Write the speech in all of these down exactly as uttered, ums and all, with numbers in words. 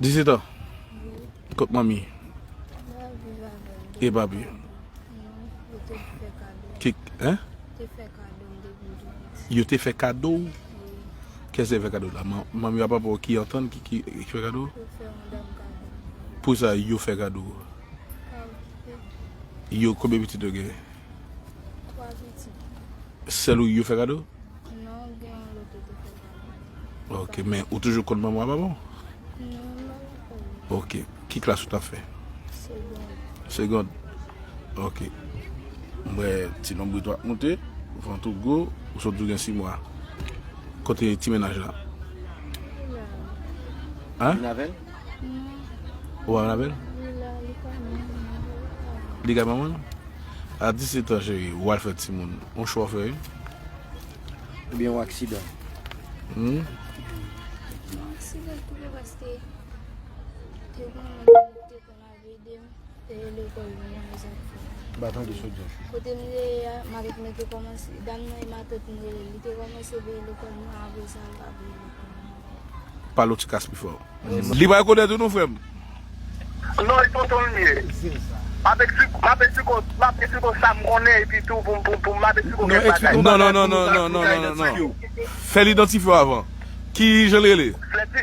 Disèt an. Kot manmi? Mwen ap viv avè l. E papi? Non, yo te fè kado. Ki, hein? Te fè kado m depi m tou piti. Yo te fè kado w? Wi. Kiyès te fè kado la? Man-, manmi a papa w ki antann ki, ki, ki fè kado? Yo fè yon dam kado. Pou sa yo fè kado? Kado. Yo, konbyen pitit yo gen? Twa pitit. Sèl ou yo fè kado? Non, gen yon lòt yo te fè kado. Ok, men ou toujou konn manman w a papa w? Non, m pa konn. Ok, ki klas ou t ap fè? Segond. Segond? Ok. M wè ti lonbrit ou ap moute, vant ou gwo, ou sot di w gen sis mwa. Kote ti mennaj la? Li la. Hein? Vin avè l? Non. Ou pa vin avè l? Li la, li pa menm. Li kay manman l? A disèt an, cheri, w al fè timoun. On chwa w fè, wi. Ebyen, yon aksidan. Hmm? Yon aksidan tou, paske te gen yon moun ki te konn ap ede m, e lekòl mwen, e sa k fè. M pa tande sa w di a, chouchou. Kote m ye a, matant mwen te kòmanse, dam nan e matant mwen rele, li te kòmanse veye lekòl mwen, apre sa, l pa veye lekòl mwen. Pale yon ti kras pi fò. Li pa rekonèt ou non, frè m. Non, e tonton l ye. M ap eksplike, m ap eksplike w, m ap eksplike w sa m konnen, epi tou pou, pou, pou m ap eksplike w kèk bagay. Non, non, non, non, non, non, non, non, non. Fè l idantifye w avan. Ki jan l rele? Frè ti,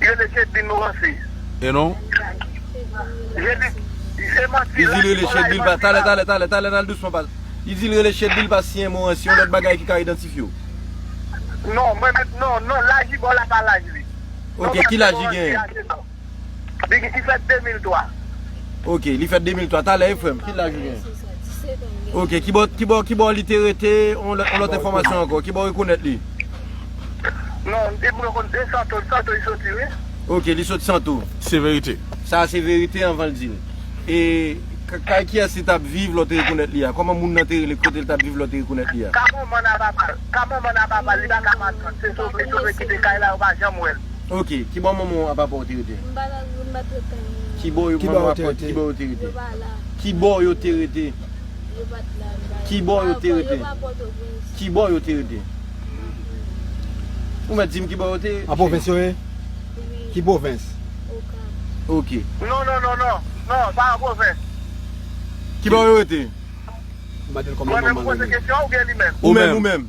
li rele Chedlin Morancy. E non? Chedlin, se manti. Li di l rele Chedlin, pa, talè, talè, talè, talè, n al dousman, pa. Li di l rele Chedlin, pa siyen Morancy, yon lòt bagay ki ka idantifye w. Non, mwen menm, non, non, laj li ba w la pa laj li. Ok, ki laj li genyen? Li, li fèt de mil twa. Ok, li fèt de mil twa. Talè, e frè m, ki laj li genyen? Ok, ki bò, ki bò, ki bò li te rete, on lòt, on lòt enfòmasyon ankò, ki bò w rekonèt li? Non, depi mwen konn de Santo, Santo li soti, wi. Ok, li soti Santo. Se verite. Sa a se verite anvan l di l. E k-, kay kiyès li t ap viv lè w te rekonèt li a? Kòman moun nan te rele kote l t ap viv lè w te rekonèt li a? Ka manman n a papa l, ka manman n a papa l, li pa ka matant. Se sove, sove kite kay la, yo pa janm wè l. Ok, ki bò manman w a papa w te rete? M pa la, m pa t ret tann moun nan. Ki bò yo, manman w a papa w, ki bò yo te rete? Yo pa la. Ki bò yo te rete? Yo pa t la, m pa la. Ki bò yo te rete? Yo pa Pòtoprens. Ki bò yo te rete? Ou mèt di m ki bò yo te? An pwovens yo ye? Wi. Ki pwovens? Okap. Ok. Non, non, non, non. Non, pa an pwovens. Ki bò yo rete? Mwen menm ou poze kesyon an oubyen li menm? Ou menm, ou menm.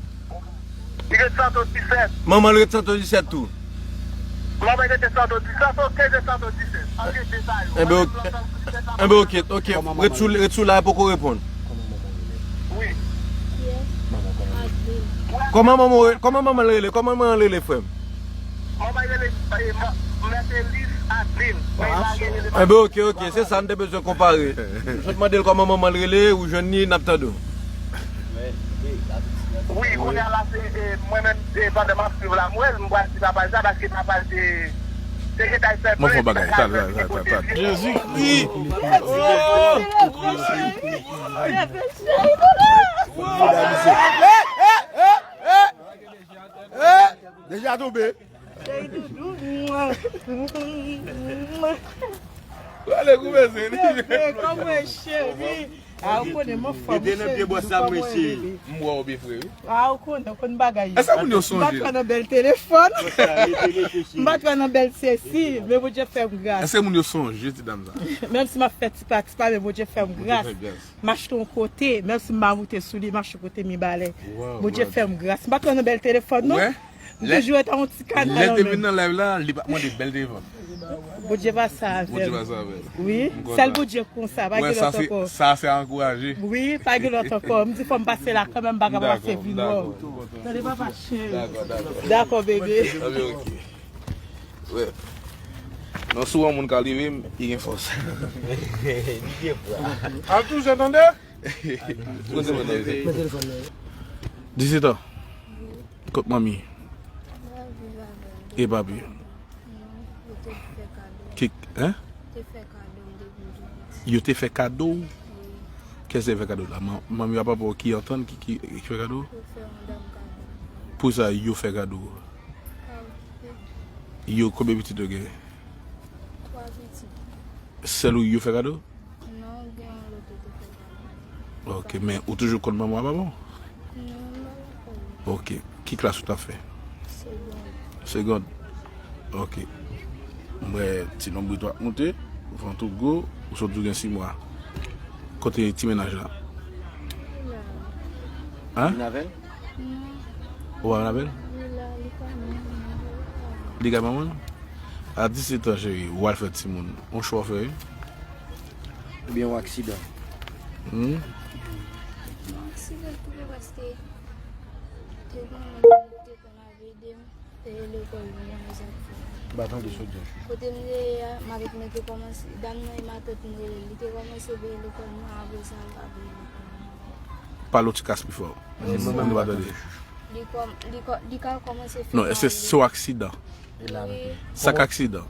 Li ret Santo disèt. Manman l ret Santo disèt tou. Manman l rete Santo disèt, Santo kenz e Santo disèt. An rete sa yo. Enben, ok, enben, ok, ok. Ret sou, ret sou la, poko reponn. Wi. Kòman manman w re-, kòman manman l rele? Kòman manman l rele, frè m? Manman l rele, eh, Ma-, Mètelis Adeline. Men li pa rele Enben, ok, ok, se sa n te bezwen konpare. M sot mande l kòman manman l rele, ou jwenn li, n ap tande w. Wi, kounye a la, se, eh, mwen menm, eh, pandan m ap swiv la, m wè l, m pral di papa l sa, paske papa l te, te gentan fè plent. Mwen fè yon bagay, tande, tande, tande, tande. Jezikri! Oh! Deja tonbe. Cheri doudou. Prale koupe se li. Bebe, kòman cheri? A, ou konnen m anfòm, cheri, kòman w ye, bebe? M wè w byen fre, wi. A, ou konnen, ou konn bagay yo. Èske moun yo sonje? M pa t wè nan bèl telefòn. M pa t wè nan bèl sesi, men Bondye fè m gras. Èske moun yo sonje ti dam sa? Menm si m ap fè ti pa, ti pa, men Bondye fè m gras. Bondye fè gras. M achte yon kote, menm si m pa moute sou li, m achte yon kote Mibalè. Bondye fè m gras. M pa t wè nan bèl telefòn, non. M toujou ret a yon ti kanal. Lè te vin nan live la, li pa t mande bèl telefòn. Bondye pase avè l. Bondye pase avè l. Wi, sèl Bondye konsa, pa gen lòt ankò. Sa se ankouraje. Wi, pa gen lòt ankò. M di fò m pase la kanmenm, m pa ka pa pase vin wè w. Tande papa cheri. Dakò, dakò. Dakò, bebe. Anben, ok. Wè. Non, si w wè yon moun ka leve m, li gen fòs. Li gen bra. Al touche, tande? Kote mwen nan? Disèt an. Kot manmi? Mwen ap viv avè l. E papi? Non, yo te fè kado. Ki, hein? Te fè kado m depi m tou piti. Yo te fè kado w? Wi. Kiyès te fè kado la? Man-, manmi a papa w ki antann ki, ki, ki fè kado? Yo fè yon dam kado. Pou sa yo fè kado? Kado. Yo, konbyen pitit yo gen? Twa pitit. Sèl ou yo fè kado? Non, gen yon lòt yo te fè kado. Ok, men ou toujou konn manman a papa w? Non, m pa konn. Ok, ki klas ou t ap fè? Segond. Segond? Ok. M wè ti lonbrit w ap moute, vant ou gwo, ou sot di w gen sis mwa. Kote ti mennaj la? Hein? Ou pa avèl? Li kay manman l? A disèt an, cheri, ou al fè timoun. On chwa w fè, wi. Oubyen yon aksidan? Hmm? Yon aksidan tou, paske te gen yon moun ki te konn ap ede m peye lekòl mwen, sa k fè. M pa tande sa w di a, chouchou. Kote m te ye a, matant mwen te kòmanse, dam nan e matant mwen rele, li te kòmanse peye lekòl mwen, apre sa, l pa peye lekòl mwen. Pale yon ti kras pi fò. Mwen pa tande. Li kòm, li kò-, li ka kòmanse fè. Non, èske se yon aksidan? E la nou te. Sa k aksidan?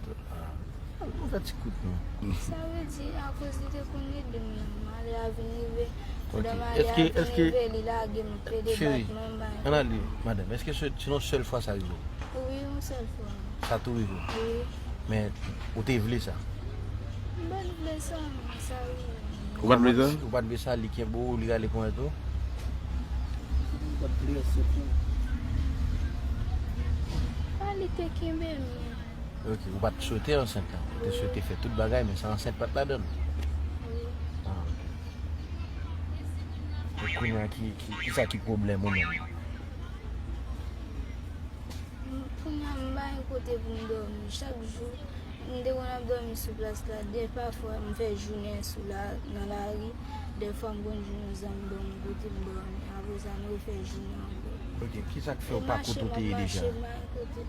Ou fè ti kout non. Sa vle di, akoz li te konn ede m, malè a vin rive. Ok. Pandan malè a vin rive, li lage m, plede bat mwen, bay. Ann ale, madanm, èske se, se yon sèl fwa sa rive w? Wi, yon sèl fwa. Sa tou rive w? Wi. Men, ou te vle sa? M pa t vle sa, men sa rive. Ou pa t vle sa? Ou pa t vle sa, li kenbe w, li rale ponyèt ou? M pa t vle sa tou. A, li te kenbe m. Ok, ou pa t swete ansent lan. Ou te swete fè tout bagay, men sa ansent pa t ladan l. Wi. Ah, ok. E kounye a, ki, ki, ki sa ki pwoblèm ou menm? M, kounye a, m pa gen kote pou m dòmi. Chak jou, m te konn ap dòmi sou plas la. Dèfwa, m fè jounen sou la, nan lari. Dèfwa, m konn jwenn yon zanmi ban m kote m dòmi. Apre sa, m refè jounen ankò. Ok, ki sa k fè w pa kote w te ye deja? Mache, m pa gen kote.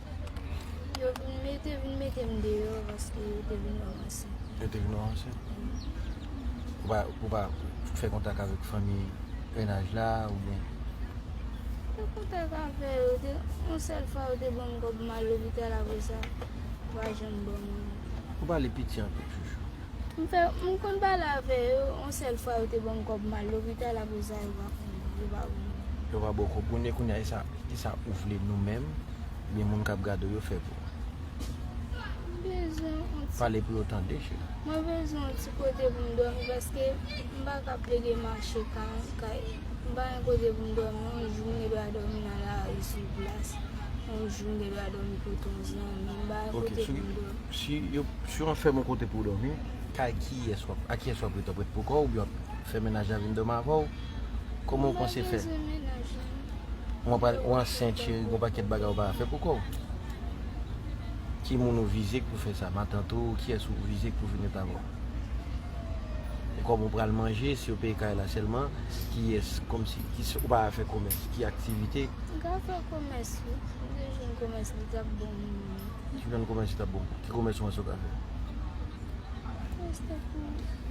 Yo vin mete, vin mete m deyò paske yo te vin wè m ansent. Yo te vin wè w ansent? Wi. Ou pa, ou pa fè kontak avèk fanmi mennaj la oubyen? Fè kontak avè yo, te, yon sèl fwa yo te ban m kòb m al lopital, apre sa, yo pa janm ban m. Ou pale piti anpil, chouchou. M fè, m konn pale avè yo, yon sèl fwa yo te ban m kòb m al lopital, apre sa, yo pa konn, yo pa ban m. Yo pa ba w kòb. Kounye, kounye a, e sa, e sa ou vle nou menm, oubyen moun k ap gade w yo fè pou ou? M bezwen yon ti. Pale pou yo tande, cheri. Mwen bezwen yon ti kote pou m dòmi, paske m pa ka plede mache kay an kay. M pa gen kote pou m dòmi. Yon jou m gen dwa dòmi nan lari sou plas. Yon jou m gen dwa dòmi kote yon zanmi. M pa gen kote pou m dòmi. Si yo, si yo fè m yon kote pou w dòmi, kay kiyès w ap, a kiyès w ap ret? W ap ret pou kò w oubyen w ap fè mennaj la vin dòmi avè w? Kòman w panse fè? M pa bezwen mennaj la. Ou pa, ou ansent, cheri, gon pakèt bagay ou pa fè pou kò w. Ki moun ou vize k pou fè sa? Matant ou, kiyès ou vize k pou vin ret avè w? E kòman w pral manje, si yo peye kay la sèlman, kiyès, kòmsi, ki, ou pa fè komès, ki aktivite? M ka fè komès, wi. M te jwenn komès, li t ap bon pou mwen. Si w jwenn komès, li t ap bon. Ki komès ou panse w ka fè? Reste pou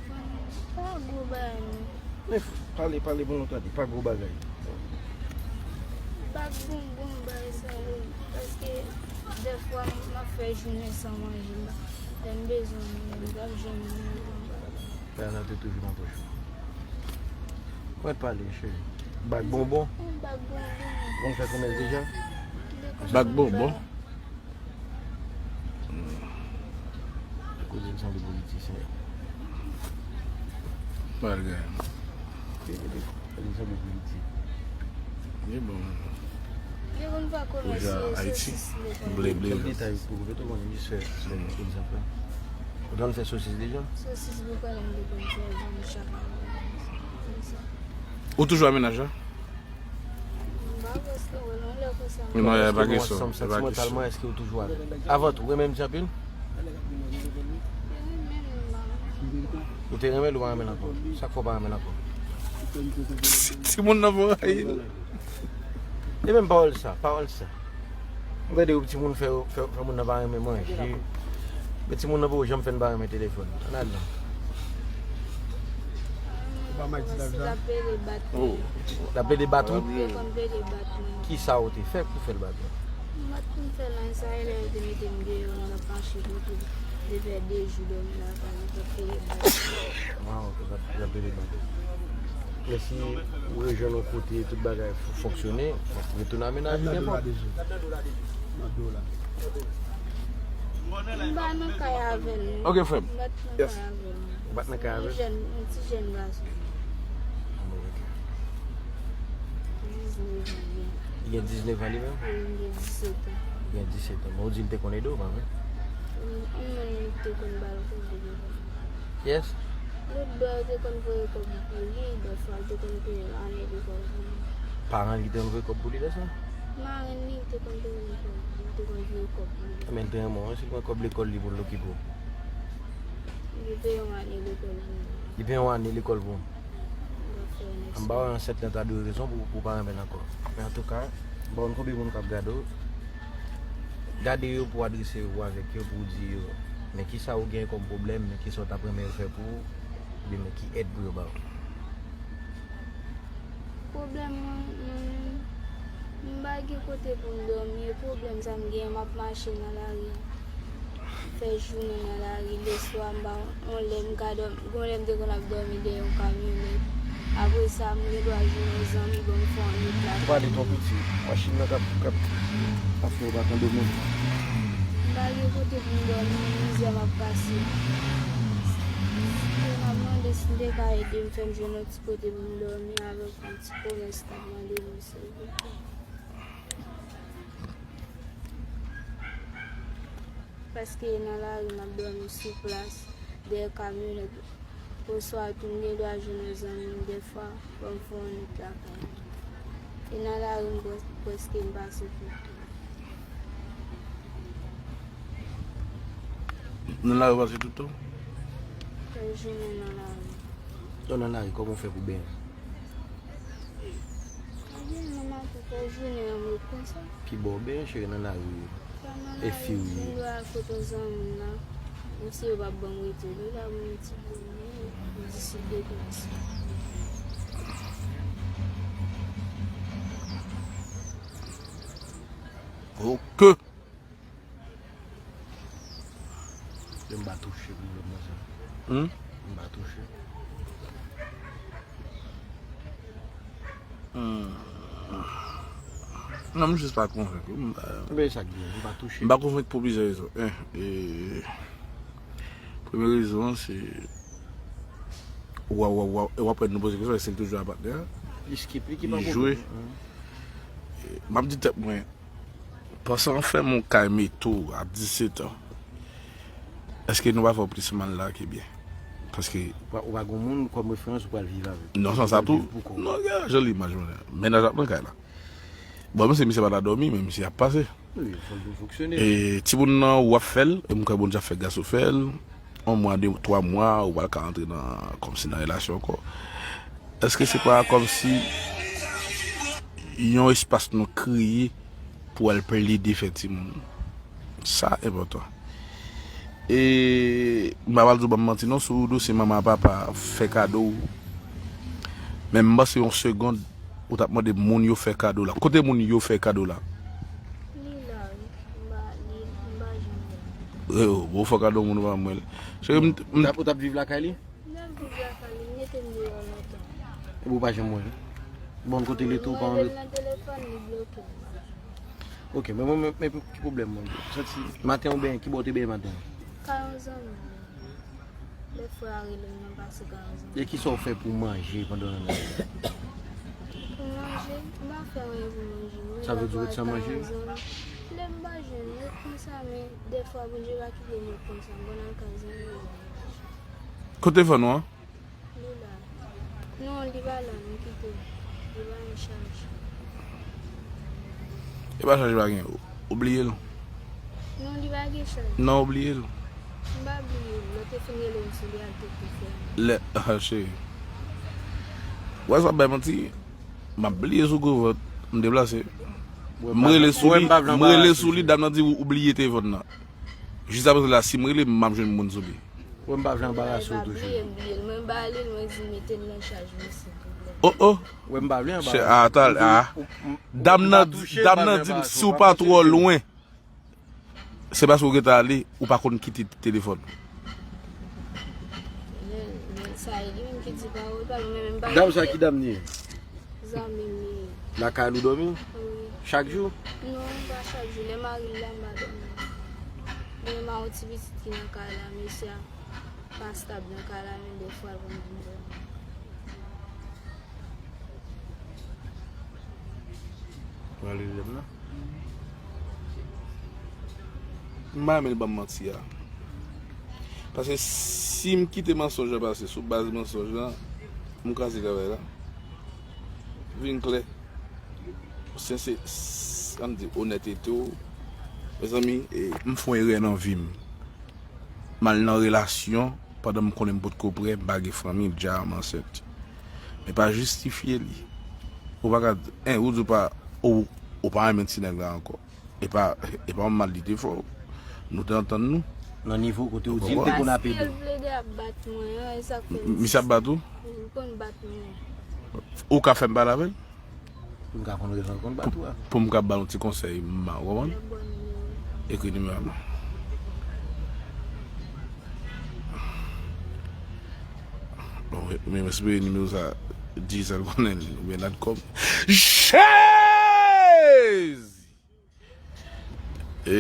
vann. Pa gwo bagay, non. Men, pale, pale pou nou tande. Pa gwo bagay. Bak bonbon, bagay sa yo. Paske dèfwa, m ap fè jounen san manje. Lè m bezwen manje, m t ap jwenn bonbon, bagay. Bagay sa te toujou nan pòch ou. Mwen pale, cheri. Bak bonbon? Yon bak bonbon. Ou konn fè komès deja? Bak bonbon? Koze l sanble politisyen. Malgre. Koze l sanble politisyen. Li bon. Yo konn fè komès sosis. Ble, ble. Kèk detay pou ou, pou konnen jis fè, fè egzanp la. Ou konn fè sosis deja? Sosis boukannen m te konn fè, vann chak avè. Ou toujou a mennaj la? M pa prèske wè l, yon lè konsa. Non, e pa kesyon, e pa kesyon. Santimantalman, èske ou toujou avè l? Avan tou, ou renmen misye anpil? Ou te renmen l, ou pa renmen l ankò? Sa k fè w pa renmen l ankò? Ti, timoun nan fò rayi l. E menm pawòl sa, pawòl sa. Ou gade yon timoun fè, fè, fè moun nan pa renmen manje. Men timoun nan poko janm fè n pa renmen telefòn. Ann al non. Ou pa mal di la sa? L ap plede bat mwen. L ap plede bat ou? Li konn plede bat mwen. Kisa ou te fè pou fè l bat ou? M pa t konn fè l anyen, sa e lè yo te mete m deyò, m t ap mache kote, te fè de jou dòmi lakay li, t ap plede bat mwen. Ah, ok, l ap, l ap plede bat ou. Men si ou rejwenn yon kote, tout bagay f-, fonksyone, w ap retounen a mennaj ou nenpòt. M pa nan kay avè l, non. Ok, frè m. M pa t nan kay avè l, non. Ou pa t nan kay avè l? Yon jèn, yon ti jèn gason. Ah, bon, ok. Diznèf an li gen. Li gen diznèf an li menm? Wi, li gen disèt an. Li gen disèt an. Men ou di l te konn ede w, pa vre? Wi, yon Yes. Lòt bò yo te konn voye kòb pou li, dèfwa yo te konn peye ane lekòl pou li. Paran li ki te konn voye kòb pou li lè sa? Marenn li te konn peye lekòl, li te konn voye kòb pou li. Men te renmen w, si l pran kòb lekòl li pou l okipe w. Li peye yon ane lekòl pou mwen. Li peye yon ane lekòl pou w. Anba yon ansèt lan ta dwe rezon pou, pou pa renmen l ankò. Men antouka, m pa konn konbyen moun k ap gade w. Gade yo pou w adrese yo avèk yo, pou w di yo, men kisa ou gen kòm pwoblèm, men kisa w t ap renmen yo fè pou ou, oubyen men ki èd pou yo ba w. Pwoblèm mwen, mwen menm, m pa gen kote pou m dòmi. E pwoblèm sa m genyen, m ap mache nan lari a. Fè jounen nan lari, leswa m pa yon lè m ka dòmi, gon lè m te konn ap dòmi dèyè yon kamyonèt. Apre sa, m gen dwa jwenn yon zanmi ban m fè yon nwit lakay li. Ou pale twò piti. Machin nan k ap, k ap, ap fè w pa tande w menm. M pa gen kote pou m dòmi, mizè m ap pase. E m ap mande si n te ka ede m fè m jwenn yon ti kote pou m dòmi avèk yon ti komès k ap mande m silvouplè. Paske nan lari m ap dòmi sou plas, dèyè kamyonèt, oswa tou m gen dwa jwenn yon zanmi m dèfwa, ban m fè yon nwit lakay li. E nan lari m prè-, prèske m pase tout tan. Nan lari w pase tout tan? Fè jounen nan lari. Lè w nan lari, kòman w fè pou benyen? Ebyen, mwen maten fè jounen an mwen konsa. Ki bò w benyen, cheri, nan lari? Sa nan lari, m vin wè a kote yon zanmi m nan. Misye yo p ap ban m rete. Li la ban m ti bonè, m diside konsa. Ok. Men m pa touche pwoblèm nan sa. Hmm? M pa touche. Hmm. Non, m jis pa konvenk wi. M pa... Men sa k byen, m pa touche. M pa konvenk pou plizyè rezon. En, e, premye rezon an, se w a, w a, w a, w ap wè nou poze kesyon, èske l toujou a patnè a? Li skip, li ki pa konprann. Li jwe. Hmm. E, m ap di tèt mwen, panse anfèm yon kay meto a disèt an, èske nou pa fè w plis mal la ke byen? Paske... Ou pa, ou pa gon moun kòm referans ou pral viv avèk. Non, san sa tou. Ou pral viv pou kò w. Non, gade jan limaj mwen. Mennaj ap nan kay la. Bon, men se misye pa ta dòmi, men misye ap pase. Wi, fò l fonksyone. E timoun nan, w ap fè l, e m kwè Bondye ap fè gras ou fè l. Yon mwa, de, twa mwa, ou pral ka antre nan, kòmsi nan relasyon ankò. Èske se pa kòmsi yon espas nou kreye pou al plede fè timoun? Sa enpòtan. E m pa pral di w ban m manti non, sou dosye manman ak papa fè kado w. Men m panse yon segond, ou t ap mande moun yo fè kado la. Kote moun yo fè kado la? Li la, wi. M pa, li, m pa janm wè l. E, o, bon, fè kado moun pa mwen. Cheri, m, m... Ou t ap, ou t ap viv lakay li? M t ap viv lakay li, m mete m deyò lontan. Epi ou pa janm wè l? Bon, kote li tou, ou pa... Mwen rele l nan telefòn, li bloke m. Ok, men mwen, men, men ki pwoblèm mwen? Santi maten ou benyen, ki bò w te benyen maten an? Kay yon zanmi m. Lè frè a rele m, mwen pase kay yon zanmi m. E kisa w fè pou manje pandan w nan lari a? Pou manje, m pa fè anyen pou manje. Sa vle di ou ret san manje? Lè m pa jwenn, m ret konsa, men dèfwa Bondye pa kite m ret konsa, m konn al kay zanmi m. Kote telefòn ou an? Li la. Non, li pa la, m kite l. Li pa gen chaj. Li pa chaj, pa gen. Ou, ou bliye l? Non, li pa gen chaj. Non, ou bliye l? M pa bliye l. Lè w te fin rele m sou li a, l te tou fèmen. Lè, ah, cheri. Wè sa bay manti. M ap bliye sou gwo vant. M deplase. M rele sou li, m rele sou li, dam nan di ou, ou bliye telefòn nan. Jis apre la, si m rele, m ap jwenn moun sou li. Wè m pa vle anbarase w tou, cheri. Mwen pa bliye, m bliye l. Mwen ba li l, mwen di mete l nan chaj mwen, silvouplè. Oh, oh. Wè m pa vle anbarase w. Chè, ah, tal, ah. Dam nan, dam nan di m, si w pa twò lwen, se paske w gentan ale, ou pa konn kite telefòn. Men, men sa e li menm ki di pawòl pa l, mwen menm m pa... Dam sa ki dam li ye? Zanmi m li ye. Lakay ou dòmi? Wi. Chak jou? Non, pa chak jou. Lè mari l la, m pa dòmi. Men m a yon ti pitit ki nan kay la, mesye a pa stab nan kay la, men dèfwa l konn vin dòmi. Pral rele m nan. M pa renmen l ban m manti a. Paske si m kite mansonj lan pase sou baz mansonj lan, m kraze travay la. Vin klè. Sense, s- an di onètete w. Mezanmi, e, m fè yon erè nan vi m. M al nan relasyon pandan m konnen m potko prè, m pa gen fanmi, m dja m ansent. Men pa jistifye li. Ou pa ka, en, ou di w pa, ou, ou pa renmen ti nèg la ankò. E pa, e pa yon mal li te fè w. Nou te antann nou. Nan nivo kote ou di l te konn ap ede w. Misye ap plede ap bat mwen an, e sa k fè m. Misye ap bat ou? Wi, li konn bat mwen. Ou ka fè m pale avè l? Pou m ka konn rezon l konn bat ou a. Pou m ka ba l yon ti konsèy, m ba, ou konprann? Ekri nimewo a non. Bon, men m espere nimewo sa, Digicel konnen l, oubyen Natcom. Jezi! E,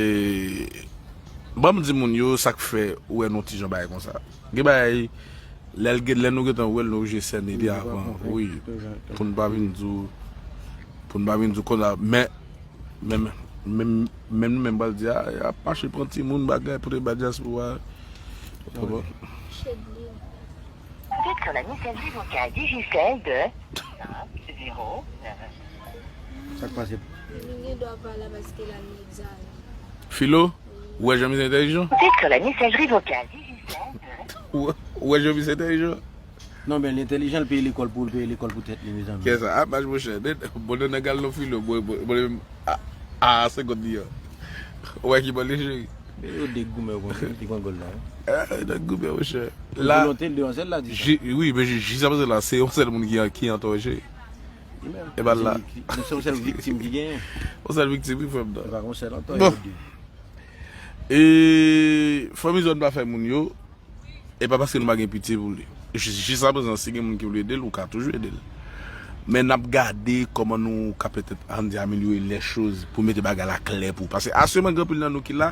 ban m di moun yo sa k fè ou wè nou ti jan bagay konsa. Gen bagay, lè l gen, lè nou gentan wè l, nou oblije sène li avan. Wi, pou n pa vin di w, pou n pa vin di w konsa. Men, men, men, men nou menm pral di, a, y ap mache pran timoun bagay pou te ba dyaspora. Ou konprann? Vous êtes sur la messagerie vocale Digicel de zéro neuf. Sa k pase? Li gen dwa pa la paske l al nan egzamen. Filo, ou wè jan misye entèlijan? Vous êtes sur la messagerie vocale Digicel de Ou wè, ou wè jan misye entèlijan? Non, men li entèlijan, l peye lekòl pou, l peye lekòl pou tèt li, mezanmi. Kè sa, a, mach monchè, bonè nan gal non Filo, bon, bon, bon, a, a, senkant li an. Ou wè ki bò l ye, cheri? Men yo de goumen konsa, li pran gòl la, wi. Eh, nan goumen, monchè. La, volonte l de yon sèl la di sa. Wi, men jis, jis apre la, se yon sèl moun ki, ki antò, cheri. E pa l la. Se yon sèl viktim ki genyen. Yon sèl viktim, wi, frè m nan. E pa yon sèl antò, yo de. E, fanmi zòn pa fè moun yo, e pa paske nou pa gen pitye pou li. Jis, jis aprezan, si gen moun ki vle ede l, ou ka toujou ede l. Men n ap gade kòman nou ka petèt, ann di, amelyore lè choz pou mete bagay la klè pou ou. Paske aktyèlman, gen anpil nan nou ki la,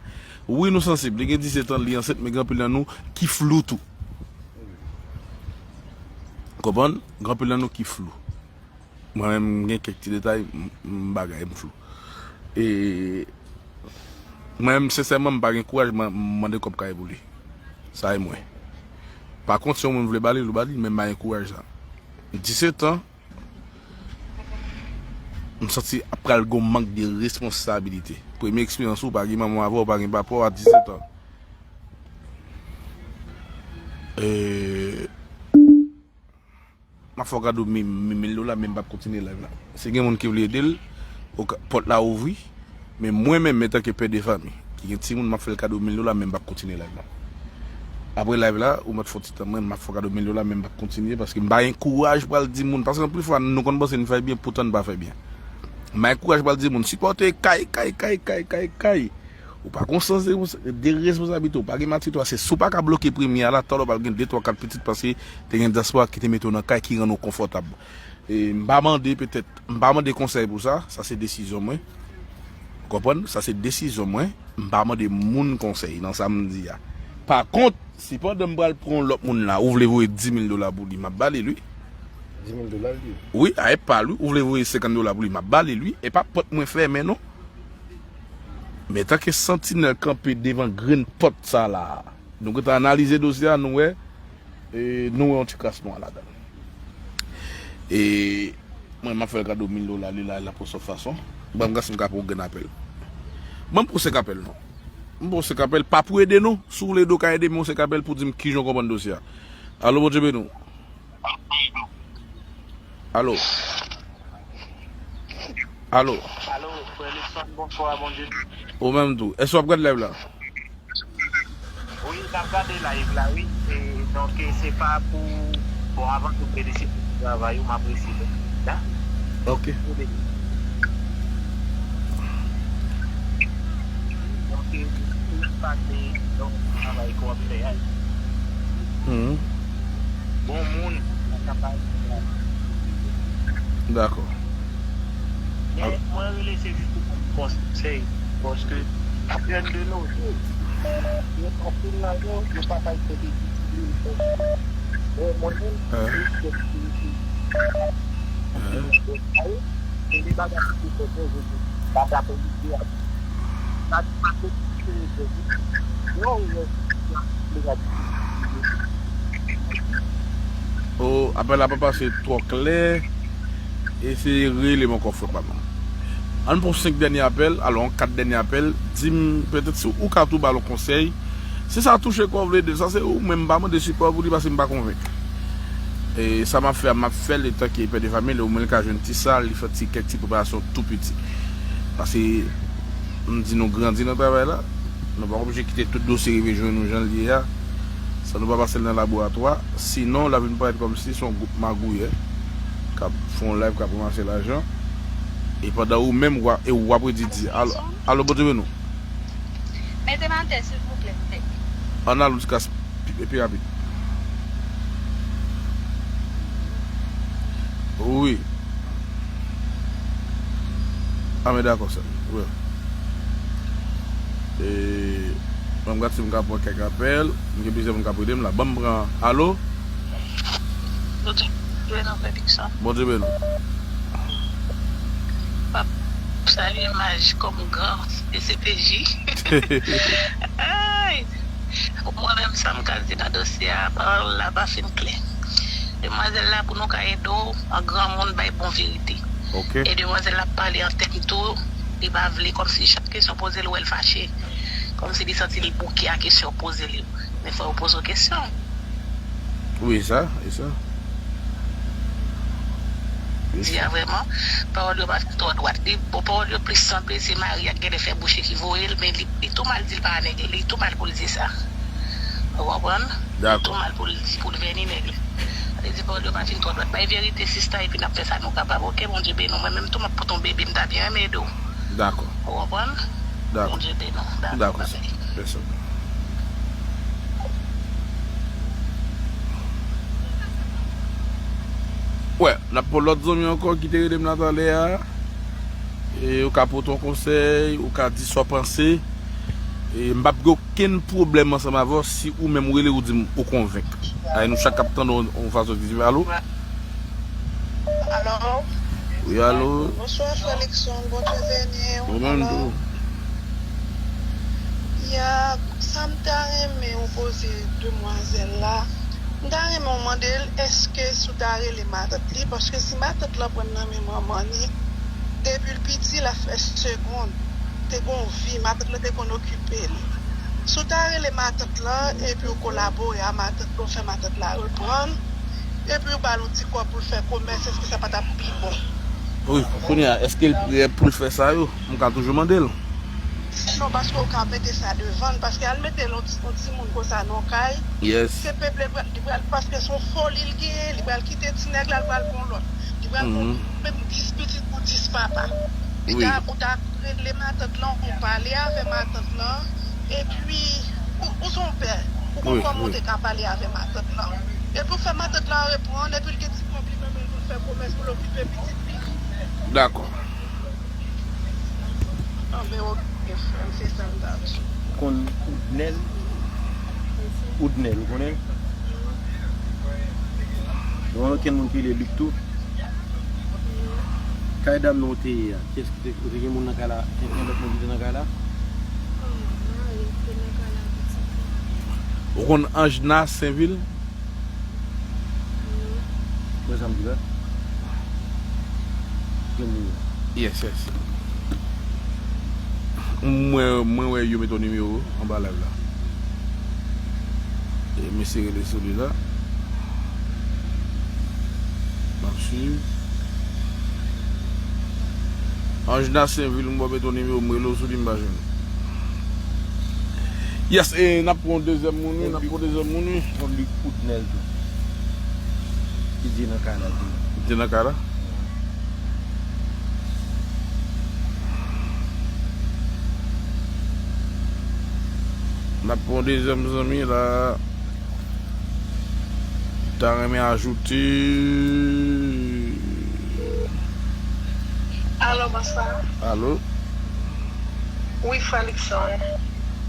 wi, nou sansib. Li gen disèt an, li ansent, men gen anpil nan nou ki flou tou. Konprann? Gen anpil nan nou ki flou. Mwen menm, m gen kèk ti detay, m, m bagay, m flou. E mwen menm, sensèman, m pa gen kouraj, mwen, m mande kòb kay pou li. Sa e mwen. Pa kont, si yon moun vle ba li, l ba li, men m pa gen kouraj sa. Disèt an, m santi ap pral gon mank de responsabilite. Premye eksperyans ou, pa gen manman w avè w, pa gen papa w a disèt an. E, M ap fè w kado mi-, mi-, mil dola, men m p ap kontinye live la. Si gen moun ki vle ede l, oka-, pòt la ouvri. Men mwen menm, antanke pè de fanmi, ki gen timoun, m ap fè l kado mil dola, men m p ap kontinye live la. Apre live la, ou mèt fè yon ti tan, mwen, m ap fè w kado mil dola, men m p ap kontinye, paske m pa gen kouraj pral di moun. Paske anpil fwa, nou konn panse n fè byen, poutan n pa fè byen. M pa gen kouraj pral di moun, sipòte kay, kay, kay, kay, kay, kay. Ou pa gon sans de, de responsabilite, ou pa gen matirite, paske si w pa ka bloke premye a la, talè w pral gen de, twa, kat pitit, paske te gen dyaspora ki te mete w nan kay ki rann ou konfòtab. E m pa mande petèt, m pa mande konsèy pou sa, sa se desizyon mwen. Ou konprann? Sa se desizyon mwen. M pa mande moun konsèy nan sa m di a. Pa kont, si pandan m pral pran yon lòt moun la, ou vle voye dis mil dola pou li, m ap ba li l, wi. Dis mil dola l di? Wi, a e pa l, wi. Ou vle voye senkant dola pou li, m ap ba li l, wi. E pa pòt mwen fèmen, non. Men tanke santinèl kanpe devan grenn pòt sa la, nou gentan analize dosye a, nou wè, e, nou wè yon ti kras nwa ladan l. E mwen, m ap fè l kado mil dola, li la, la pou sòt fason. Ban m gade si m ka pran yon grenn apèl. Ban m pran senk apèl, non. M pran senk apèl, pa pou ede, non. Si w vle ede, w ka ede, men yon senk apèl pou di m kijan w konprann dosye a. Alo, Bondye beni w. Alo. Alo. Alo, frè Luckson, bonswa, Bondye. Ou menm tou. Èske w ap gade live la? Wi, n ap gade live la, wi. E, donk, e, se pa pou, bon, avan tou, felisite pou travay ou, m apresye l. Da? Ok. Donk, e, ou pale, donk, travay ke w ap fè a. Mhm. Bon moun, pa ka pale. Dakò. Men mwen rele se jis pou mwen konsèy, paske jèn de nos jours, yo anpil nan yo, yo pa kay kote ki bon moun. Bon, mwen menm, se jis ke se de bagay ki te fè bon, je te pa ta politik. Sa di pa politik, se yo, yo, Oh, apèl la pa pase twò klè. Eseye rele m ankò, frè pa m. Ann pran senk dènye apèl, alò, yon kat dènye apèl. Di m, petèt si ou ka tou ba l yon konsèy. Si sa touche kò w, vle ede l, sa se ou menm, m pa mande sipò pou li, paske m pa konvenk. E sa m ap fè a, m ap fè l etan ke pè de fanmi, omwen l ka jwenn ti sal, li fè ti, kèk ti preparasyon tou piti. Paske, m di nou grandi nan travay la, nou pa oblije kite tout dosye rive jwenn nou jan l ye a, san nou pa pase l nan laboratwa, sinon l ap vin parèt kòmsi se yon gwoup magouyè k ap fè yon live, k ap ranmase lajan, e pandan ou menm, w a, e w ap redi di, alo, alo, Bondye beni w. Mete m atè, silvouplè, m pè. Ann al jiska s-, pi, pi rapid. Wi. A, men dakò, sè. Wi. E, ban m gad si m ka pran kèk apèl. M gen plizyè moun k ap rele m la. Ban m pran. Alo? Bondye beni w, frè Luckson. Bondye beni w. M ap salye maj kòm gran D C P J. Ay! Mwen menm, sa m ka di nan dosye a, pawòl la pa fin klè. Demwazèl la, pou nou ka ede w, an granmoun bay bon verite. Ok. E demwazèl la ap pale an tèm tou, li pa vle, kòmsi chak kesyon poze l, ou wè l fache. Kòmsi li santi li bouke a kesyon poze li. Men fò yo poze w kesyon. Wi, e sa, e sa. Di a vrèman, pawòl yo pa fin twò dwat. Li, bon, pawòl yo plis sanble se mari a k genlè fè bouch li ki voye l, men li, li tou mal di l pa nèg li, li tou mal pou l di sa. Ou konprann? Li tou mal pou l di, pou l vèni nèg li. Sa vle di pawòl yo pa fin twò dwat. Bay verite, sista, epi n ap fè sa nou kapab, ok? Bondye beni w. Mwen menm tou, m ap pote yon bebe, m ta byen renmen ede w. Dakò. Ou konprann? Dakò. Bondye beni w. Dakò, dakò, sè. Babay. Pèsòn. Wè, n ap pran lòt zanmi ankò ki te rele m la talè a. E ou ka pote yon konsèy, ou ka di sa w panse. E m p ap gen okenn pwoblèm ansanm avè w si ou menm ou rele ou di m ou konvenk. Ay, nou chak k ap tande yon, yon fason ki diferan. Alo? Alo? Wi, alo? Bonswa, frè Luckson, Bondye beni w. Ou menm tou. Ya, sa m ta renmen ou poze demwazèl la, m ta renmen w mande l, èske si w ta rele matant li, paske si matant lan pran l nan men manman li, depi l piti, l ap fè segonn. Te gon vi, matant lan te konn okipe l. Si w ta rele matant lan, epi w kolabore a matant lan, w fè matant la reprann, epi w ba l yon ti kòb pou l fè komès, èske sa pa t ap pi bon? Wi, kounye a, èske l prè pou l fè sa yo? M ka toujou mande l. Non, paske w ka mete sa devan l, paske al mete l yon ti, yon timoun konsa nan yon kay, yes, se peple pral, li pral, paske se yon foli l genyen, li pral kite ti nèg la, li pral pran yon lòt. Li pral pran menm dis pitit pou dis papa. Li ta, ou ta rele matant lan, ou pale avè matant lan, epi, ou, ou se yon pè, ou konn kòman w te ka pale avè matant lan. Epi w fè matant lan reprann, epi l gen ti kòb li nan men l pou l fè komès, pou l okipe pitit li. Dakò. Anben, oke, frè m, se sa m ta di. Ou konn Oudnèl? Oudnèl, ou konnen l? Ou konnen okenn moun ki rele Lik tou? Kay dam nan ou te ye a, kiyès ki te, ou te gen moun nan kay la? Gen, gen lòt moun ki te nan kay la? Ou konn Anjna Senvil? Wè sa m di la? Yes, yes. Mwen, mwen wè yo mete yon nimewo anba live la. E mesye rele sou li la. M ap swiv. Anjna Senvil, mwen mete yon nimewo, m rele w sou li, m pa jwenn ou. Yes, e n ap pran yon dezyèm moun, wi, n ap pran yon dezyèm moun, wi. Yon Lik Oudnèl tou. Ki di nan kay la, di. Di nan kay la? N ap pran yon dezyèm zanmi la. Ta renmen ajoute. Alo, bonswa. Alo. Wi, frè Luckson.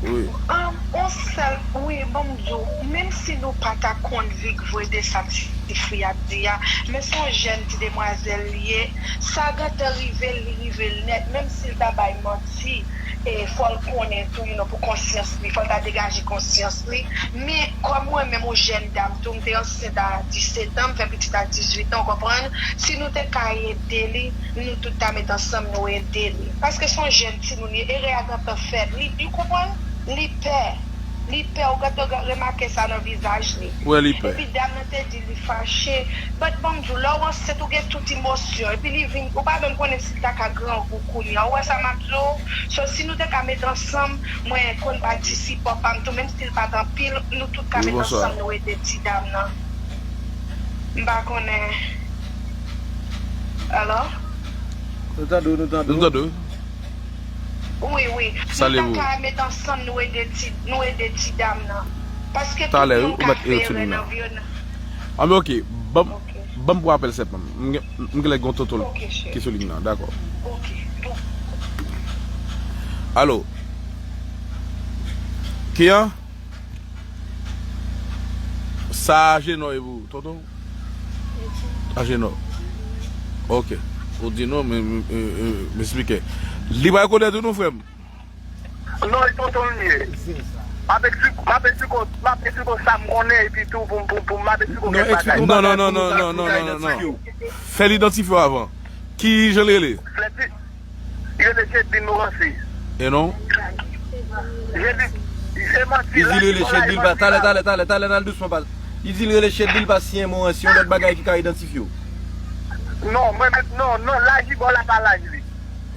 Wi. An, on sèl, wi, ban m di w, menm si nou pa ta konn vre de sa ti fi a ap di a, men se yon jèn ti demwazèl li ye, sa gentan rive l, li rive l nèt, menm si l ta bay manti, E fò l konnen tou, you know, pou konsyans li, fò l ta degaje konsyans li. Men, kòm mwen menm, yon jèn dam tou, m te ansent a disèt an, m fè pitit a dizuit an, w konprann? Si nou te ka ede li, nou tout ta met ansanm, nou ede li. Paske se yon jèn timoun, li erè a gentan fèt, li, you konprann? Li pè. Li pè, ou gentan remake sa nan vizaj li. Wè, li pè. Epi dam nan te di li fache. But bon, m di w, lè w ansent, ou gen tout emosyon. Epi li vin, ou pa menm konnen si l ta ka grangou kounye a. Ou wè sa m ap di w? So, si nou te ka met ansanm, mwen konn bay ti sipò pa m tou, menm si l pa t anpil, nou tout ka met ansanm, nou ede ti dam nan. M pa konnen. Alò? Nou tande w, nou tande w. Nou tande w. Wi, wi. Salye nou. Nou ta ka met ansanm, nou ede ti, nou ede ti dam nan. Paske tout moun ka fè erè nan vi yo. Anben, ok. Ban m, ban m pran apèl sèlman. M gen, m gen lè gen yon tonton ki sou liy nan. Dakò. Alo? Ki an? Sa Ajenò ye pou ou, tonton? Ajenò. Ok. Ou di non, men, men, men, men, men esplike. Li pa rekonèt ou non, frè m. Non, e tonton l ye. M ap eksplike, m ap eksplike w, m ap eksplike w sa m konnen, epi tou, pou, pou, pou m ap eksplike w kèk bagay. Non, non, non, non, non, non, non, non, non. Fè l idantifye w avan. Ki jan l rele? Fredi, li rele Jedlin Moransi. E non? Jedlin, se manti. Li di l rele Jedlin, pa, talè, talè, talè, talè, n al dousman, pa. Li di l rele Jedlin, pa siyen Moransi, yon lòt bagay ki ka idantifye w. Non, mwen menm, non, non, laj li, bon, la pa laj li.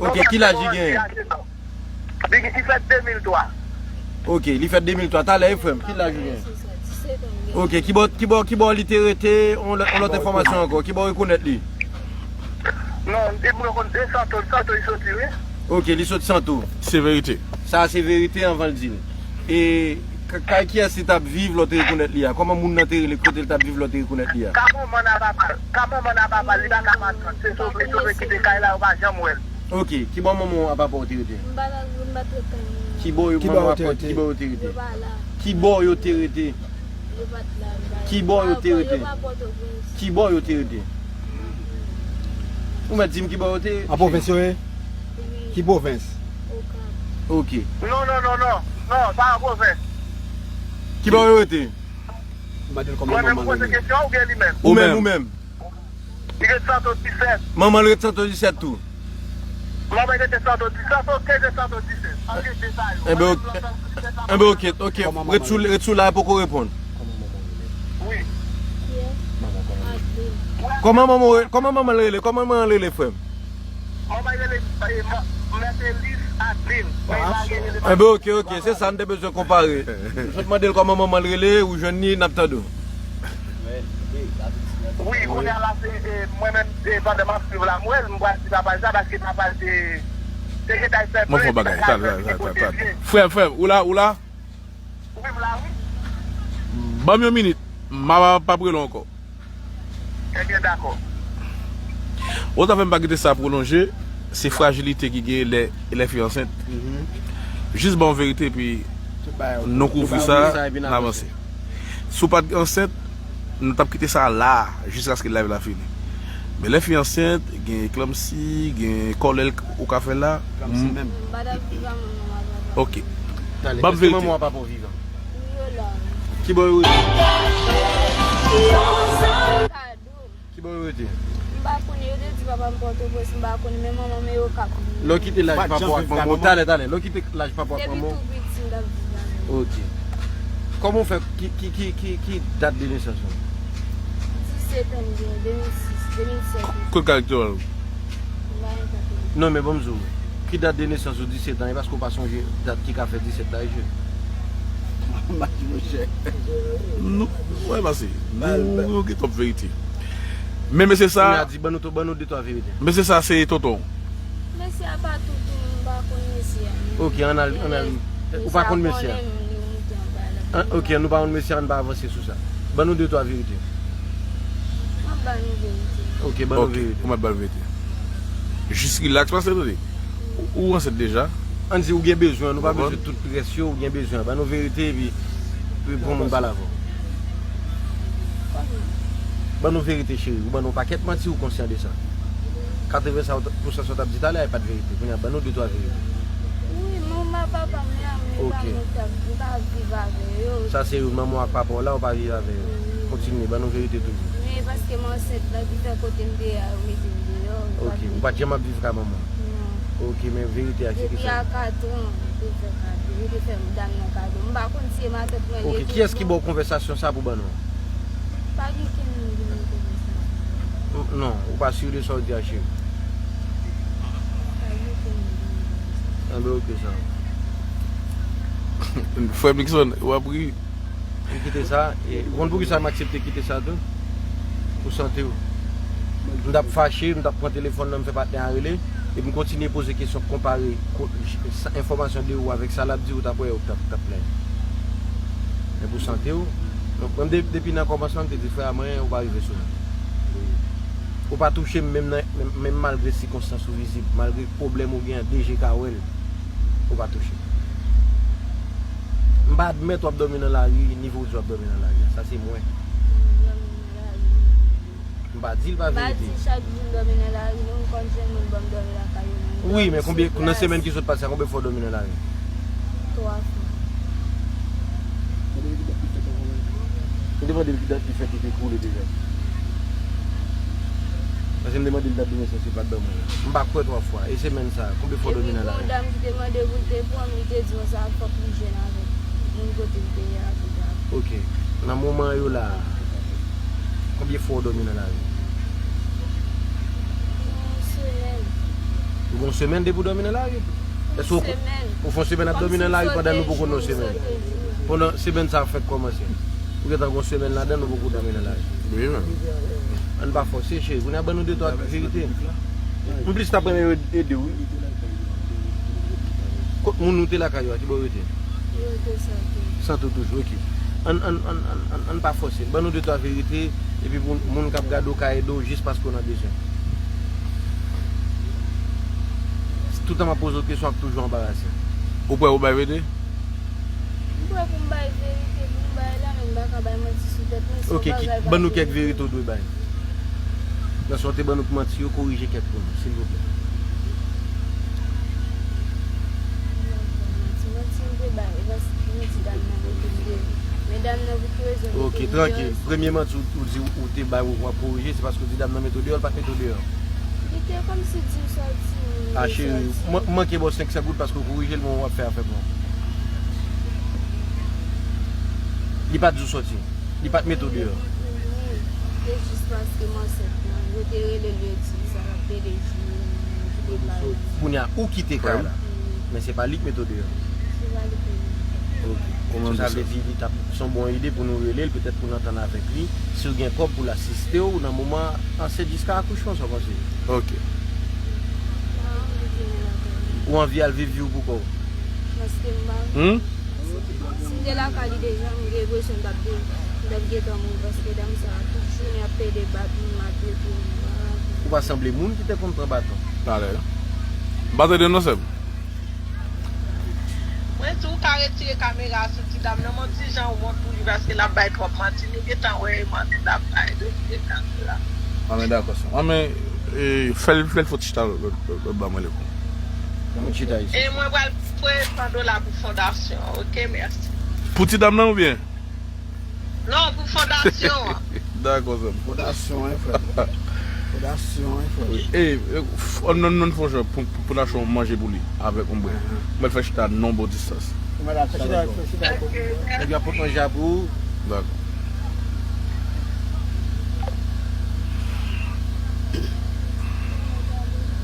Ok, ki laj li genyen? Li, li fèt de mil twa. Ok, li fèt de mil twa. Talè, e frè m, ki laj ou genyen? Ok, ki bò, ki bò, ki bò li te rete, on lòt, on lòt enfòmasyon ankò, ki bò ou rekonèt li? Non, e moun yo konn de Santo, Santo li soti, wi. Ok, li soti Santo. Se verite. Sa a se verite anvan l di l. E k-, kay kiyès li t ap viv lè w te rekonèt li a? Kòman moun nan te rele, kote l t ap viv lè w te rekonèt li a? Ka manman n a papa l, ka manman n a papa l, li pa ka matant. Se sove, sove kite kay la, yo pa janm wè l. Ok, ki bò manman w a papa w te rete? M pa t, m pa t ret tann manman. Ki bò yo, manman w a papa w, ki bò yo te rete? Yo pa la. Ki bò yo te rete? Yo pa t la, m pa. Ki bò yo te rete? Yo pa Pòtoprens. Ki bò yo te rete? Ou mèt di m ki bò yo te rete? An pwovens yo ye? Wi. Ki pwovens? Okap. Ok. Non, non, non, non. Non, pa an pwovens. Ki bò yo rete? Mwen menm ou poze kesyon an oubyen li menm? Ou menm, ou menm. Li rete Santo disèt. Manman l rete Santo disèt tou. Manman l rete Santo disèt, Santo kenz e Santo disèt. Ann rete sa yo. Enben, ok, enben, ok, ok. Ret sou, ret sou la, poko reponn. Wi. Kòman manman w rele? Kòman manman w rele? Kòman manman l rele, frè m? Manman l rele, eh, Ma-, Mètelis Adeline. Men li pa rele. Enben, ok, ok, se sa n te bezwen konpare. M sot mande l kòman manman l rele, ou jwenn li, n ap tande w. Wi, kounye a la, se, e, mwen menm, e, pandan m ap swiv la, m wè l, m pral di papa l sa, paske papa l te, te gentan fè plent, li pa ka jwenn li pou de pye. Frè m, frè m, ou la, ou la? Wi, m la, wi. Ban m yon minit, m a p ap rele w ankò. Ebyen, dakò. Ou ta fè m pa kite sa pwolonje, se frajilite ki gen lè, lè fi ansent. Jis ban w verite, epi nou kouvri sa, n avanse. Si w pa t ansent, nou t ap kite sa la, jiskaske live la fini. Men lè fi ansent, gen eklanpsi, gen kòlè ou ka fè la. Eklanpsi menm. Ok. Ban m verite. Ki bò yo rete? Ki bò yo rete? M pa konnen, yo te di papa m Pòtoprens, m pa konnen, men manman m e Okap li ye. Lè w kite laj papa w ak manman w, talè, talè, lè w kite laj papa w ak manman w. Depi tou piti, m t ap viv la menm. Ok. Kòman w fè, ki, ki, ki, ki, ki dat de nesans ou? Disèt an m genyen, de mil sis, de mil sèt. Kot kalektè w? M pa gen kalektè. Non, men ban m di w, ki dat de nesans ou disèt an, e paske w pa sonje dat ki ka fè disèt la, e je. Maji monchè. Nou, wè, pase. Nou, nou gen twòp verite. Men mesye sa. Kounye a di, ban nou, ban nou de twa verite. Mesye sa, se tonton w. Mesye a pa tonton m, m pa konn mesye a. Ok, ann al, ann al. Ou pa konn mesye a? An, ok, nou pa konn mesye a, ann pa avanse sou sa. Ban nou de twa verite. M ap ba nou verite. Ok, ban nou verite. Ok, ou mèt ba l verite. Jis rilaks, pase tande. Ou, ou ansent deja. Ann di ou gen bezwen, nou pa bezwen tout rès yo, ou gen bezwen. Ban nou verite, epi, epi pou moun pale avè w. Ban nou verite, cheri. Ou ban nou pakèt manti, ou konsyan de sa. Katreven sa w t-, pou san sa w t ap di talè a, e pa t verite. Kounye a, ban nou de twa verite. Wi, men w Manman papa m la, men pa mwen k ap, m pa viv avè yo. Sa se manman w ak papa w la, ou pa viv avè yo. Kontinye, ban nou verite toujou. Men paske m ansent la, ki fè kote m te ye a, yo mete m deyò. Ok, ou pa t janm ap viv ka manman w? Non. Ok, men verite a, ki Depi a katran, m te fè kado. Yo te fè dam nan kado. M pa konn si e matant mwen li ye. Ok, kiyès ki ba w konvèsasyon sa pou ban nou? Pa gen kenn moun ki mete konvèsasyon. Non, ou pa si de sa w di a, cheri? Pa gen kenn moun ki mete konvèsasyon. Enben, ok, sa. Frè Nixon, w ap ri. M kite sa, e ou konn poukisa m aksepte kite sa tou? Pou sante w. M t ap fache, m t ap pran telefòn nan, m fè patnè a rele, epi m kontinye poze kesyon, konpare ko- sa- enfòmasyon de ou avèk sa l ap di, ou t ap wè, ou t ap, t ap plè. Men pou sante w, mwen, mwen, de- depi nan kòmansman, m te di, frè a mwen, ou pa rive sou mwen. Ou pa touche m, menm nan, menm, menm malgre sikonstans ou vizib, malgre pwoblèm ou gen an, D G ka wè l, ou pa touche m. M pa admèt w ap dòmi nan lari, nivo w di w ap dòmi nan lari a. Sa se mwen. M pa di l pa verite. M pa di chak jou m dòmi nan lari, non, m konn jwenn moun ban m dòmi lakay yo, men m dòmi sou plas. Wi, men konbyen, nan semèn ki sot pase a, konbyen fwa w dòmi nan lari? Twa fwa. Ou te mande l ki dat li fèt li te koule deja? Paske m te mande l dat de nesans li pa t ban mwen. M pa kwè twa fwa. E semèn sa a, konbyen fwa w dòmi nan lari? Epi gon dam ki te mande pou l te pran m, li te di konsa fòk li jwenn avèk moun kote l te ye a pou l ta. Ok. Nan moman yo la a, konbyen fwa w dòmi nan lari? Yon semèn. Ou gon semèn depi w dòmi nan lari? Èske ou, ou fè yon semèn ap dòmi nan lari pandan nou poko nan yon semèn? Pandan semèn sa a fèk kòmanse. Ou gentan gon semèn ladan nou poko dòmi nan lari. Wi, men. Ann pa fòse, cheri. Kounye a ban nou de twa verite. M plis t ap renmen yo ede w, wi. Kot moun ou te lakay yo a, ki bò yo te? Yo te Santo. Santo toujou, ok. Ann, ann, ann, ann, ann, ann pa fòse. Ban nou de twa verite, epi pou moun k ap gade w ka ede w jis paske w nan bezwen. Toutan m ap poze w kesyon, w ap toujou anbarase. Ou prè pou bay verite? M prè pou m bay verite, pou m bay la, men m pa ka bay manti sou tèt mwen, se yon bagay pa verite. Ok, ban nou kèk verite w dwe bay. Nan sa w te ban nou manti yo, korije kèk pou nou, silvouplè. Manti, manti m te bay, e paske m di dam nan mete m deyò. Men dam nan, pou ki rezon l mete m deyò? Ok, trankil. Premye manti ou, ou di ou te bay ou w ap korije, se paske w di dam nan mete w deyò, l pa t mete w deyò. Li te kòmsi di m sòti, m te sòti. A, cheri, m manke ba w senk san goud paske w korije l, men w ap fè afè pou mwen. Li pa t di w sòti. Li pa t mete w deyò. Se jis paske m ansent lan. Yo te rele l, yo di sa l ap plede jwi m, m kite kay la. Kounye a, ou kite kay la. Men se pa li k mete w deyò. Se pa li k mete m deyò. Ok. Sa vle di, li t ap, se yon bon ide pou nou rele l, petèt pou n antann avèk li. Si w gen kòb pou l asiste w nan moman an, se jiska akouchman, sa w panse? Ok. Ou anvi al viv vi w pou kò w? Paske m pa. Hmm? Si m te lakay li deja, m gen enpresyon m t ap gen, m t ap gentan mouri, paske dam sa a, tout jounen ap pede bat m, maltrete m. Ou pa sanble moun ki te konn pran baton. Talè. M pa tande non, sè m. Mwen di w ka retire kamera a sou ti dam nan, men yon ti jan wont pou li, paske l ap bay twòp manti. Nou gentan wè e manti l ap bay depi depi l ap la. Anben, dakò, sè m. Anben, e, fè l, fè l fè ti chita lòt, lòt, lòt bò a, mwen leve. Yon chita isit. E mwen pral voye san dola pou fondasyon an, ok, mèsi. Pou ti dam nan oubyen? Non, pou fondasyon an. Dakò, sè m. Fondasyon, wi, frè m. Fondasyon, wi, frè m. Wi. E, e, f-, ann, ann, ann fè yon jan pou, pou, pou n achte yon manje pou li avèk yon brèd. Ahan. Mwen fè chita nan yon bon distans. Fè chita, fè chita. Ok, mèsi. Nèg yo ap pot manje a pou ou. Dakò.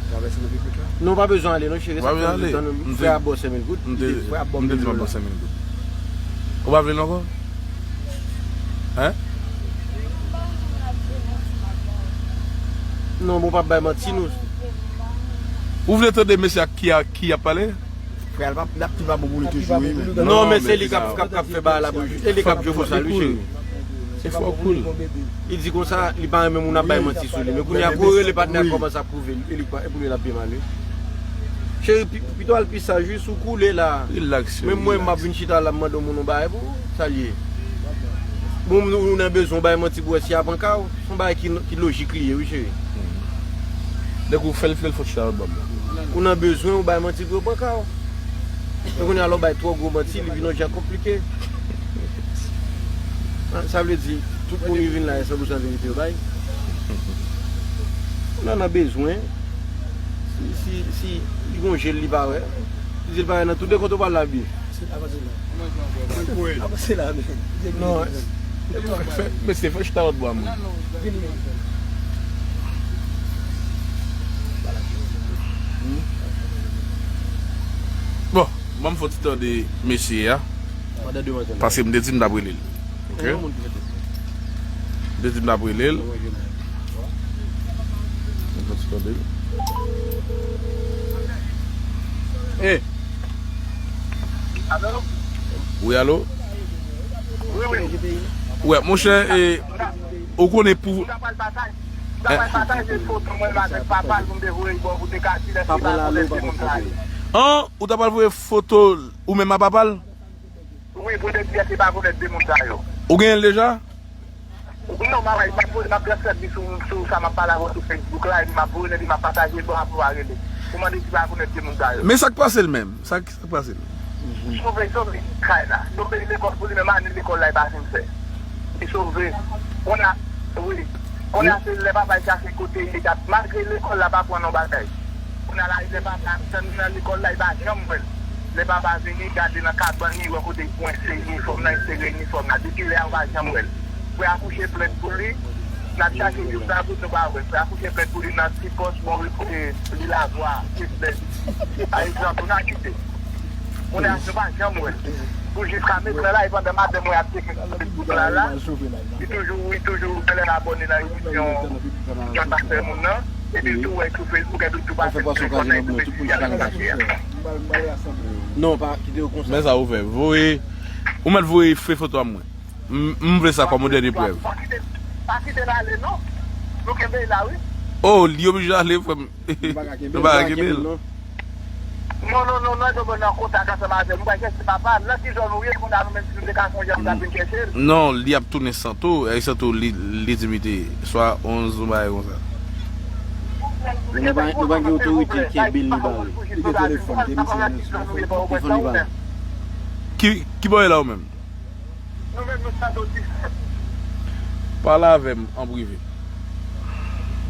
Travèse nan piblik la? Non, pa bezwen ale, non, cheri. Ou pa bezwen ale. Frè a ba w senk mil goud. M te, m te di m ap ba w senk mil goud. Ou pa vle l ankò? Hein? Non, bon, pa bay manti, nou. Ou vle tande mesye ak ki a, ki ap pale? Frè a, l p ap, l ap tou pa bon pou li toujou, wi, men. Non, men se li k ap, k ap, k ap fè bagay la pou li. E li k ap jwe pou sa, wi, cheri. Se fò koul. Li di konsa, li pa renmen moun ap bay manti sou li. Men kounye a, kou w rele patnè a kòmanse ap pwouve l, e li pa, e pou li l ap pi mal, wi. Cheri, pi-, pito al pi saj, wi, si w koule la. Rilaks, cheri, rilaks. Menm mwen, m ap vin chita la, m mande yon moun yon bagay pou ou, sa l ye? Bon, ou nan bezwen, w bay manti pou wè si y a pran ka w. Se yon bagay ki, ki lojik li ye, wi, cheri. Dèk ou fè l, fè l fò chita lòt bò a. Ou nan bezwen, ou bay manti pou yo pran ka w. Men kounye a lè w bay twò gwo manti, li vin yon jan konplike. Sa vle di, tout moun ki vin la, e san pou san verite yo bay. Moun nan nan bezwen. Si, si, si li gon je l li pa wè, li di l pa wè nan tout de kote w pral la byen. Avanse la. Avanse la, men. Non, fè, fè, mesye, fè chita lòt bò a mwen. Vini. Bon, ban m fè yon ti tande mesye a. Paske m te di m t ap rele l. Ok? M te di m t ap rele l. M fè yon ti tande. Eh. Wi, alo? Wi, wi. Wè, monchè, eh, ou konnen pou. Ou ta pral pataje, ou ta pral pataje foto mwen avèk papa l pou m te voye l ba w pou te ka di lè se pa pou lè de moun sa yo. An, ou ta pral voye foto ou menm a papa l? Wi, pou te di lè se pa pou lè de moun sa yo. Ou genyen l deja? Non, m ap, m ap, m ap transmèt li sou, sou sa m ap pale avè w sou Facebook la, epi m ap voye l, epi m ap pataje l ba w pou w rele. Ou mande si pa pou lè de moun sa yo. Men sa k pase l menm? Sa k, sa k pase l? Sove, sove kay la. Sove lekòl pou li menm, ane lekòl la, li pa fin fè. Li sove. Kounye a, wi. Kounye a, se lè papa l chache kote li t ap, malgre lekòl la pa pran non bagay. Kounye a la, lè papa l ap tann li nan lekòl la, li pa janm wè l. Lè papa vini, gade nan kabann li, wè kote l kwense inifòm nan, li sere inifòm la. Depi lè a, ou pa janm wè l. Frè a kouche plèt pou li, n ap chache jou sa pou nou pa wè l. Frè a kouche plèt pou li nan ti pòs, bon, li, li lavwa, ti plèt. Pa egzanp, nou kite. Moun nan nou pa janm wè l. Pou jiska mentnan la, e pandan madanm mwen ap tcheke Facebook la, la, li toujou, li toujou genlè abòne nan emisyon John Pasteur moun nan. Epi l tou wè sou Facebook, epi l tou pase sou telefòn nan, li tou wè sou sitiyasyon sa ki a. Non, pa kite yo konsa. Men sa ou fè. Voye, ou mèt voye fè foto a mwen. M, m vle sa kòm yon dènye prèv. Pa kite, pa kite l ale, non. Nou kenbe l la, wi. Oh, li oblije ale, frè m. Nou pa ka kenbe l. Non, non, non, non, nou nan kontak ansanm avè l. Nou pral chèche papa l. Nan ki zòn ou ye, kounye a nou menm si nou te ka sonje, nou t ap vin chèche l. Non, li ap tounen Santo, e Santo li, li di m li te ye. Swa onz, yon bagay konsa. Nou pa, nou pa gen otorite kenbe l ni ba l. Li gen telefòn, gen misye nan telefòn li ba l. Ki, ki bò w ye la ou menm? Nou menm nou Santo disèt. Pale avè m an prive.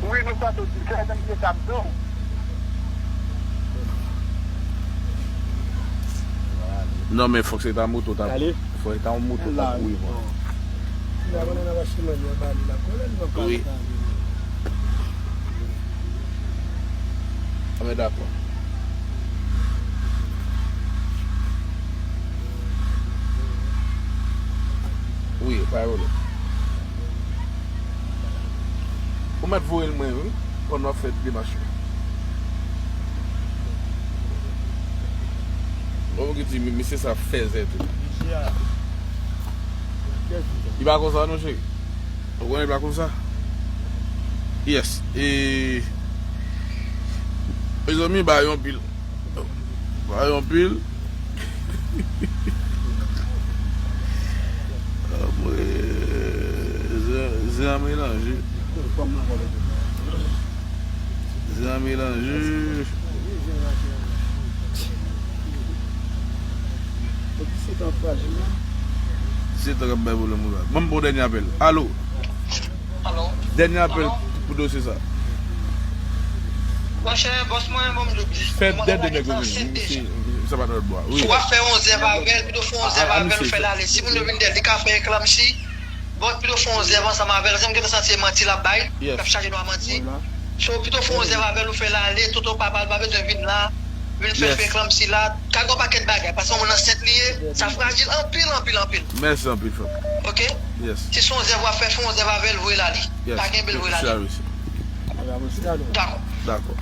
Wi, nou Santo disèt, men m te sa m di w. Non, men fòk se ta moto, ta, fòk se ta yon moto ta kouri pran. Wi. Ah, men dakò. Wi, pa gen pwoblèm. Ou mèt voye l mwen, wi, pandan w ap fè demach yo. Bon, ou ki di, mi-, misye sa fèzè tou. Li pa konsa, non, cheri. Ou konnen pa konsa? Yes. E, mezanmi, ba yo anpil. Ba yo anpil. Ah, mwen, zen, zen an melanje. Zen an melanje. Disetan k ap bay pwoblèm pou la. Ban m ba w dènye apèl. Alo. Alo. Dènye apèl pou dosye sa. Monchè, bòs mwen, bon, m di w. Fè dèt de nèg yo vini. Misye, sa pa nan lòt bò a. Wi. Si w ap fè yon zèv avè l, pito fè yon zèv avè l, ou fè l ale. Si moun yo vin dèyè l, li ka fè eklanpsi. Bon, pito fè yon zèv ansanm avè l. Jan m gentan santi e manti l ap bay, l ap chaje nou a manti. So, pito fè yon zèv avè l, ou fè l ale, toto papa l pa bezwen vin la, vin fè fè eklanpsi la, ka gen yon pakèt bagay, paske yon moun ansent li ye, sa frajil anpil, anpil, anpil. Mèsi anpil, frè m. Ok? Yes. Si se yon zèv w ap fè, fè yon zèv avè l, voye l ale. Yes. Pa kenbe l, voye l ale. Dakò. Dakò.